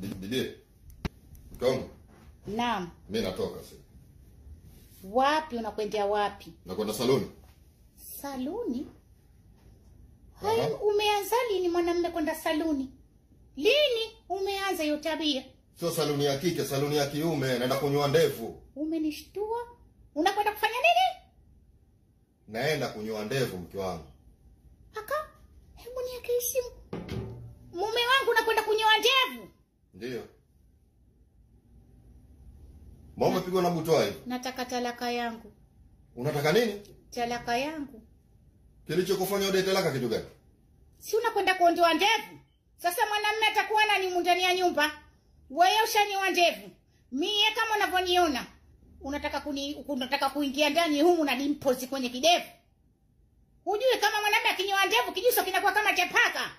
Bibi. Mke wangu. Naam. Mimi natoka sasa. Wapi unakwendea wapi? Nakwenda saluni. Saluni? Hai, umeanza lini mwanamume kwenda saluni? Lini umeanza hiyo tabia? Sio saluni ya kike, saluni ya kiume, naenda kunyoa ndevu. Umenishtua? Unakwenda kufanya nini? Naenda kunyoa ndevu mke wangu. Aka, hebu niweke simu. Mume wangu unakwenda kunyoa ndevu? Ndio. Mbona umepigwa na butwa hivi? Nataka talaka yangu. Unataka nini? Talaka yangu. Kilichokufanya udai talaka kitu gani? Si unakwenda kuondoa ndevu? Sasa mwanamume atakuwa nani ndani ya nyumba? Wewe ushanyoa ndevu. Mie kama unavyoniona, unataka kuingia ndani humu na dimples kwenye kidevu. Hujui kama mwanamume akinyoa ndevu kijuso kinakuwa kama cha paka.